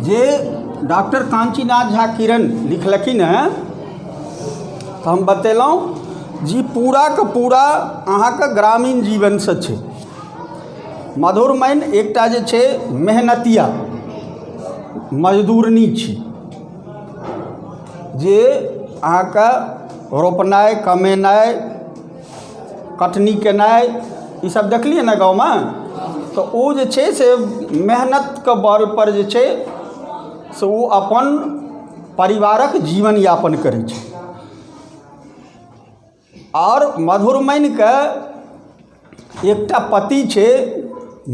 जे डॉक्टर काञ्चीनाथ झा किरण लिखलखिन हेँ, तऽ हम बतेलहुँ जे पूराके पूरा अहाँके ग्रामीण जीवनसँ छै। मधुरमनि एकटा जे छै मेहनतिया मजदूरनी छी, जे अहाँके रोपनाइ, कमेनाइ, कटनी केनाइ, ईसब देखलिए ने गाँवमे। तऽ ओ जे छै से मेहनतके बलपर जे छै से ओ अपन परिवारक जीवन यापन करै छै। आओर मधुरमनिके एकटा पति छै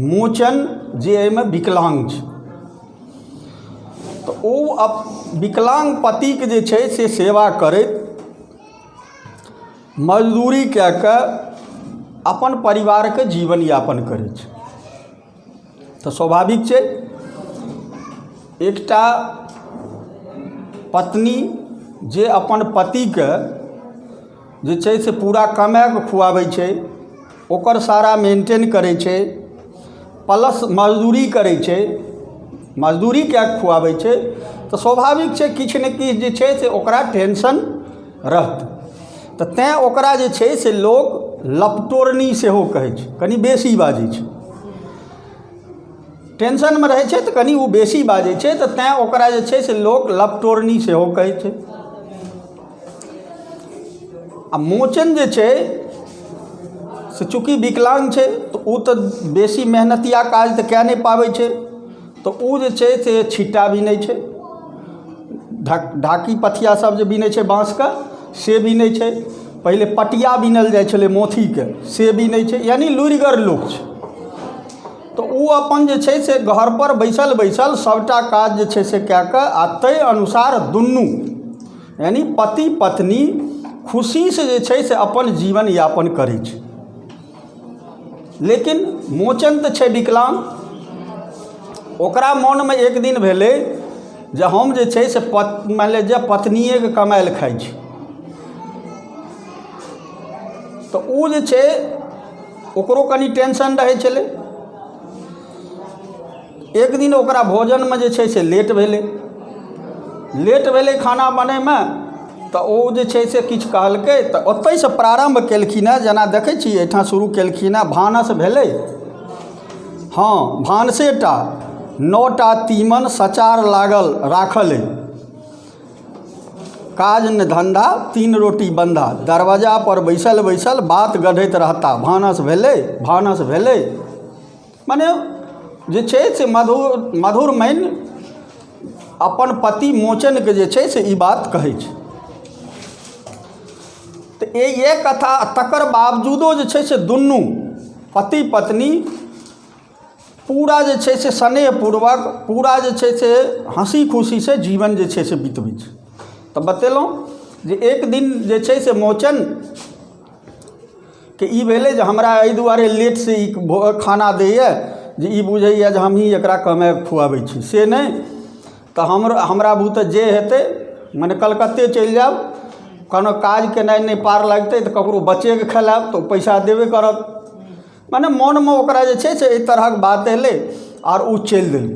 मोचन, जे एहिमे विकलाङ्ग छै। तऽ ओ विकलाङ्ग पतिके जे छै से सेवा करैत मजदूरी कए कऽ अपन परिवारके जीवन यापन करै छै। तऽ स्वाभाविक छै, एकटा पत्नी जे अपन पतिके जे छै से पूरा कमाए कऽ खुआबै छै, ओकर सारा मेन्टेन करै छै, प्लस मजदूरी करै छै, मजदूरी कए कऽ खुआबै छै, तऽ स्वाभाविक छै किछु ने किछु जे छै से ओकरा टेंशन रहतै। तऽ तैँ ओकरा जे छै से लोक लपटोरनी सेहो कहै छै। कनि बेसी बाजै छै, टेंशनमे रहै छै तऽ कनि ओ बेसी बाजै छै, तऽ तैँ ओकरा जे छै से लोक लपटोरनी सेहो कहै छै। आ मोचन जे छै से चूँकि विकलाङ्ग छै, तऽ ओ तऽ बेसी मेहनतिया काज तऽ कए नहि पाबै छै। तऽ ओ जे छै से छिट्टा बिनै छै, ढाकी पथिया सब जे बिनै छै बाँसके, से बिनै छै। पहिले पटिया बिनल जाइ छलै मोथीके, से बिनै छै। यानि लुरिगर लोक छै। तऽ ओ अपन जे छै से घरपर बैसल बैसल सभटा काज जे छै से कए कऽ आ ताहि अनुसार दुनू, यानि पति पत्नी, खुशीसँ जे छै से अपन जीवन यापन करै छै। लेकिन मोचन तऽ छै विकलाङ्ग। ओकरा मोनमे एक दिन भेलै जे हम जे छै से मानि लिअ जे पत्निएके कमायल खाइ छी। तऽ ओ जे छै ओकरो कनि टेंशन रहै छलै। एक दिन ओकरा भोजनमे जे छै से लेट भेलै, लेट भेलै खाना बनैमे। तऽ ओ जे छै से किछु कहलकै। तऽ ओतहिसँ प्रारम्भ केलखिन हेँ, जेना देखै छी एहिठाम शुरू केलखिन हेँ। भानस भेलै हँ भानसेटा, 9 टा तीमन सचार लागल राखल अइ, काज ने धन्धा, तीन रोटी बन्धा, दरवाजा पर बैसल बैसल बात गढ़ैत रहता, भानस भेलै, भानस भेलै। मने जे छै से मधुरमनि अपन पति मोचनके जे छै से ई बात कहै छै। तऽ एक कथा, तकर बावजूदो जे छै से दुनू पति पत्नी पूरा जे छै से स्नेहपूर्वक, पूरा जे छै से हँसी खुशीसँ जीवन जे छै से बितबै छै। तऽ बतेलहुँ जे एक दिन जे छै से मोचन के ई भेलै जे हमरा एहि दुआरे लेटसँ ई खाना दैए जे ई बुझैए जे हमहीँ एकरा कमाए खुआबै छी। से नहि तऽ हमरा बुते जे हेतै, मने कलकत्ते चलि जायब, कोनो काज केनाइ नहि पार लगतै तऽ ककरो बच्चेके खेलायब तऽ ओ पैसा देबे करत। मने मोनमे ओकरा जे छै से एहि तरहक बात एलै आओर ओ चलि देलै।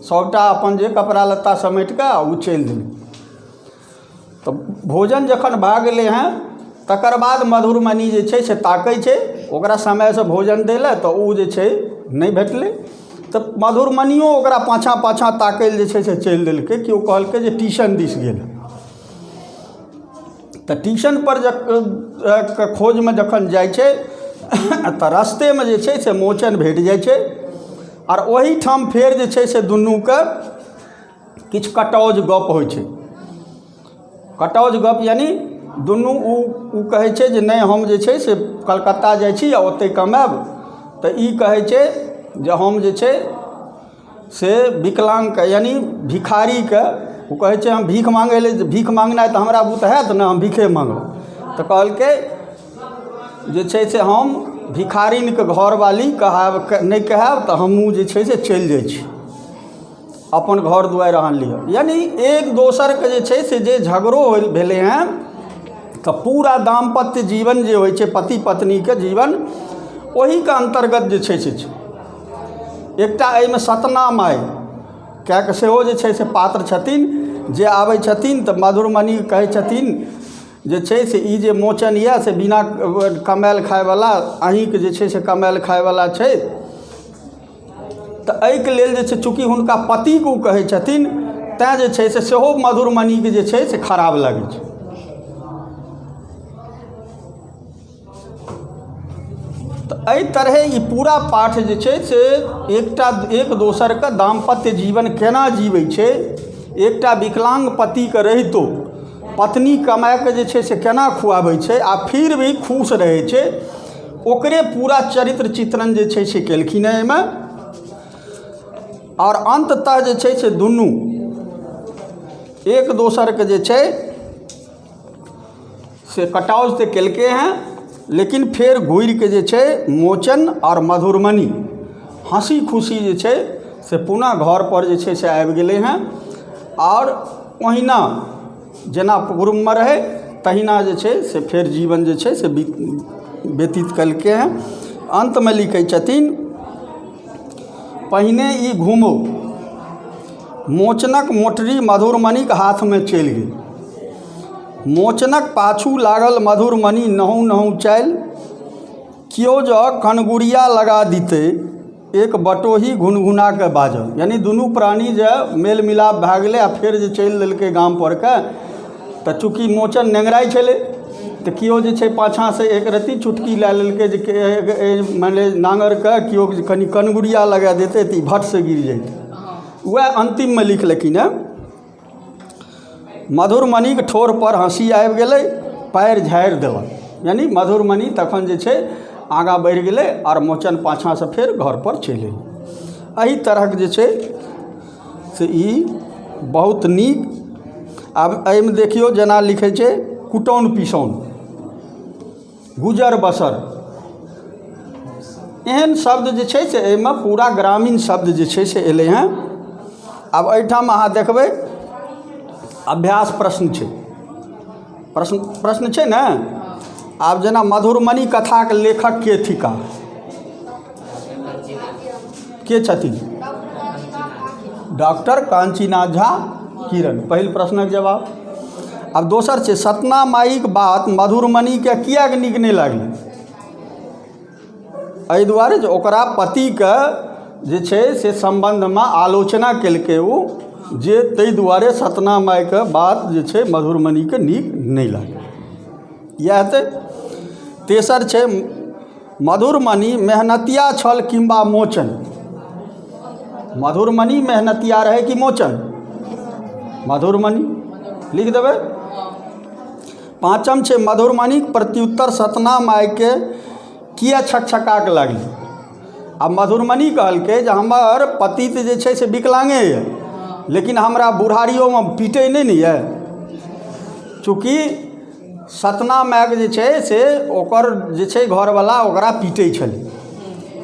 सभटा अपन जे कपड़ा लत्ता समेट कऽ ओ चलि देलै। तऽ भोजन जखन भए गेलै हँ, तकर बाद मधुरमनि जे छै से ताकै छै ओकरा समयसँ भोजन दै लए, तऽ ओ जे छै नहि भेटलै। तऽ मधुरमनियो ओकरा पाछाँ पाछाँ ताकै लए जे छै से चलि देलकै। केओ कहलकै जे ट्यूशन दिस गेल। तऽ ट्यूशनपर के खोजमे जखन जाइ छै तऽ रस्तेमे जे छै से मोचन भेट जाइ छै। आर ओहिठाम फेर जे छै से दुनूके किछु कटौज गप होइ छै। कटौज गप यानि दुनू ओ ओ कहै छै जे नहि, हम जे छै से कलकत्ता जाइ छी आ ओतहि कमायब। तऽ ई कहै छै जे हम जे छै से विकलाङ्गके, यानि भिखारीके, ओ कहै छै हम भीख माँगै लए, भीख माँगनाइ तऽ हमरा बुते हैत नहि, हम भीखे माँगब। तऽ कहलकै जे छै से हम भिखारिनके घरवाली कहायब नहि कहायब, तऽ हमहूँ जे छै से चलि जाइ छी, अपन घर दुआरि अहाँ लिअ। यानि एक दोसरके जे छै से जे झगड़ो भेलै हँ, तऽ पूरा दाम्पत्य जीवन जे होइ छै, पति पत्नीके जीवन, ओहिके अन्तर्गत जे छै से छै। एकटा एहिमे सतना माइ किएकि सेहो जे छै से पात्र छथिन जे आबै छथिन तऽ मधुरमणि कहै छथिन जे छै से ई जे मोचन यऽ से बिना कमायल खायवला अहीँके जे छै से कमायल खायवला छै। तऽ एहिके लेल जे छै चूँकि हुनका पतिके ओ कहै छथिन तैँ जे छै से सेहो मधुरमणिके जे छै से खराब लगै छै। तऽ एहि तरहे ई पूरा पाठ जे छै से एकटा एक दोसरके दाम्पत्य जीवन केना जीबै छै, एकटा विकलाङ्ग पतिके रहितो पत्नी कमाके जे छै से केना खुआबै छै आ फिर भी खुश रहै छै, ओकरे पूरा चरित्र चित्रण जे छै से केलखिन हेँ एहिमे। आओर अन्ततः जे छै से दुनू एक दोसरके जे छै से कटाउझ तऽ केलकै हेँ, लेकिन फेर घुरिके जे छै मोचन आओर मधुरमणि हँसी खुशी जे छै से पुनः घरपर जे छै से आबि गेलै हेँ आओर ओहिना जेना पूर्वमे रहै तहिना जे छै से फेर जीवन जे छै से व्यतीत केलकै हेँ। अन्तमे लिखै छथिन, पहिने ई घुमौ। मोचनक मोटरी मधुरमणिक हाथमे चलि गेल। मोचनक पाछू लागल मधुरमणि नहु नहु चालि। केओ जँ कनगुरिया लगा दितै, एक बटोही घुनघुना कऽ बाजल। यानि दुनू प्राणी जे मेल मिलाप भए गेलै आ फेर जे चलि देलकै गाम परके, तऽ चूँकि मोचन नेङ्गराइ छलै तऽ केओ जे छै पाछाँसँ एक रत्ती चुटकी लए लेलकै जे मानि लिअ नाङ्गरके केओ कनि कनगुरिया लगा देतै तऽ ई भटसँ गिर जेतै। वएह अन्तिममे लिखलखिन हेँ, मधुरमणिक ठोरपर हँसी आबि गेलै, पएर झाड़ि देलक। यानि मधुरमणि तखन जे छै आगाँ बढ़ि गेलै आओर मोचन पाछाँसँ फेर घरपर चलि एलै। एहि तरहक जे छै से ई बहुत नीक। आब एहिमे देखियौ जेना लिखै छै कुटौन पिसौन, गुजर बसर, एहन शब्द जे छै से एहिमे पूरा ग्रामीण शब्द जे छै से एलै हेँ। आब एहिठाम अहाँ देखबै अभ्यास प्रश्न छै, प्रश्न प्रश्न छै ने। आब जेना मधुरमणि कथाके लेखक के थिका, के छथिन? डॉक्टर काञ्चीनाथ झा किरण, पहिल प्रश्नक जवाब। आब दोसर छै, सतना माइक बात मधुरमणिके किएक नीक नहि लागलै? एहि दुआरे जे ओकरा पतिके जे छै से सम्बन्धमे आलोचना केलकै ओ, जे ताहि दुआरे सतना माइके बात जे छै मधुरमणिके नीक नहि लागलै। इएह हेतै। तेसर छै, मधुरमणि मेहनतिया छल किम्बा मोचन? मधुरमणि मेहनतिया रहै कि मोचन? मधुरमणि लिख देबै। पाँचम छै, मधुरमणिक प्रत्युत्तर सतना मायके किए छकछका कऽ लागलै? आ मधुरमणि कहलकै जे हमर पति तऽ जे छै से विकलांगे यऽ, लेकिन हमरा बुढ़ारियोमे पीटै नहि ने यऽ। चूँकि सतना मायके जे छै से ओकर जे छै घरवला ओकरा पीटै छलै,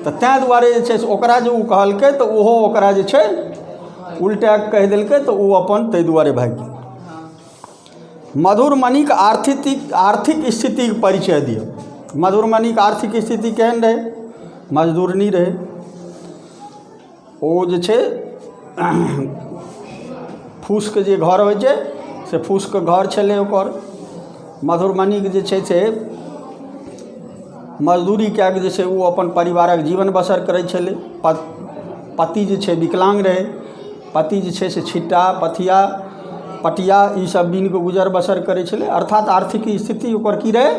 तऽ ताहि दुआरे जे छै से ओकरा जे ओ कहलकै तऽ ओहो ओकरा जे छै उल्टा कहि देलकै, तऽ ओ अपन ताहि दुआरे भागि गेल। मधुरमणिक आर्थिक आर्थिक स्थितिके परिचय दिअ। मधुरमणिक आर्थिक स्थिति केहन रहै? मजदूरनी रहै ओ, जे छै फूसके जे घर होइ छै से फूसके घर छलै ओकर। मधुरमणिके जे छै से मजदूरी कए कऽ जे छै ओ अपन परिवारक जीवन बसर करै छलै। पति जे छै विकलाङ्ग रहै। पति जे छै से छिट्टा पथिया पटिया ईसब बीन कऽ गुजर बसर करै छलै, अर्थात आर्थिक स्थिति ओकर की रहै?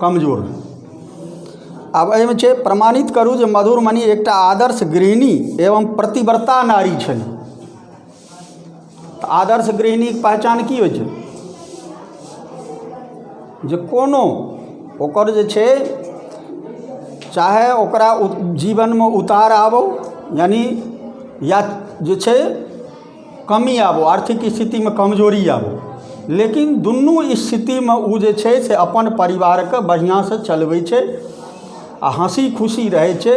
कमजोर रहै। आब एहिमे छै, प्रमाणित करू जे मधुरमणि एकटा आदर्श गृहिणी एवं प्रतिव्रता नारी छली। तऽ आदर्श गृहिणीके पहचान की होइ छै? जे कोनो ओकर जे छै चाहे ओकरा जीवनमे उतार आबौ यानि या जे छै कमी आबौ, आर्थिक स्थितिमे कमजोरी आबौ, लेकिन दुनू स्थितिमे ओ जे छै से अपन परिवारके बढ़िआँसँ चलबै छै आ हँसी खुशी रहै छै,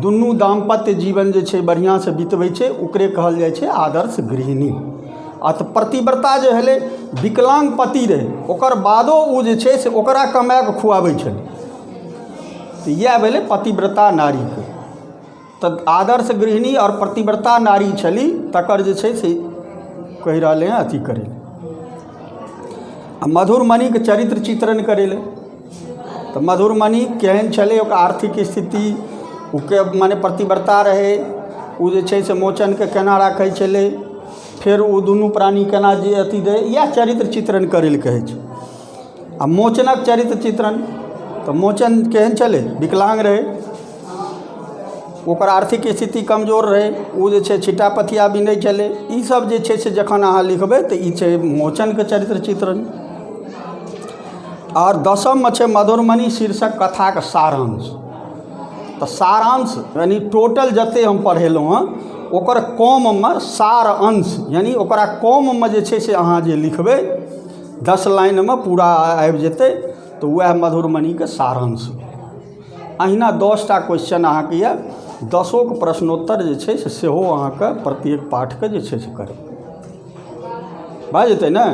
दुनू दाम्पत्य जीवन जे छै बढ़िआँसँ बितबै छै, ओकरे कहल जाइ छै आदर्श गृहिणी। आ तऽ प्रतिव्रता जे भेलै, विकलाङ्ग पति रहै ओकर बादो ओ जे छै से ओकरा कमाए कऽ खुआबै छलै, तऽ इएह भेलै पतिव्रता नारीके। तऽ आदर्श गृहिणी आओर पतिव्रता नारी छली तकर जे छै से कहि रहलै हँ अथी करै लए। आ मधुरमणिके चरित्र चित्रण करै लए। तऽ मधुरमणि केहन छलै, ओकर आर्थिक स्थिति, ओके मने पतिव्रता रहै, ओ जे छै से मोचनके केना राखै छलै, फेर ओ दुनू प्राणी केना जे अथी रहै, इएह चरित्र चित्रण करै लए कहै छै। आ मोचनक चरित्र चित्रण, तऽ मोचन केहन छलै? विकलाङ्ग रहै, ओकर आर्थिक स्थिति कमजोर रहै, ओ जे छै छिट्टा पथिया बिनै छलै। ईसभ जे छै से जखन अहाँ लिखबै तऽ ई छै मोचनके चरित्र चित्रण। आओर दसममे छै मधुरमणि शीर्षक कथाके सारांश। तऽ सारांश यानि टोटल जतेक हम पढ़ेलहुँ हँ ओकर कममे सार अंश, यानि ओकरा कममे जे छै से अहाँ जे लिखबै 10 लाइनमे पूरा आबि जेतै, तऽ वएह मधुरमणिके सारांश भेलै। अहिना 10टा क्वेश्चन अहाँके यऽ, दसोके प्रश्नोत्तर जे छै से सेहो अहाँके प्रत्येक पाठके जे छै से करबै, भए जेतै ने?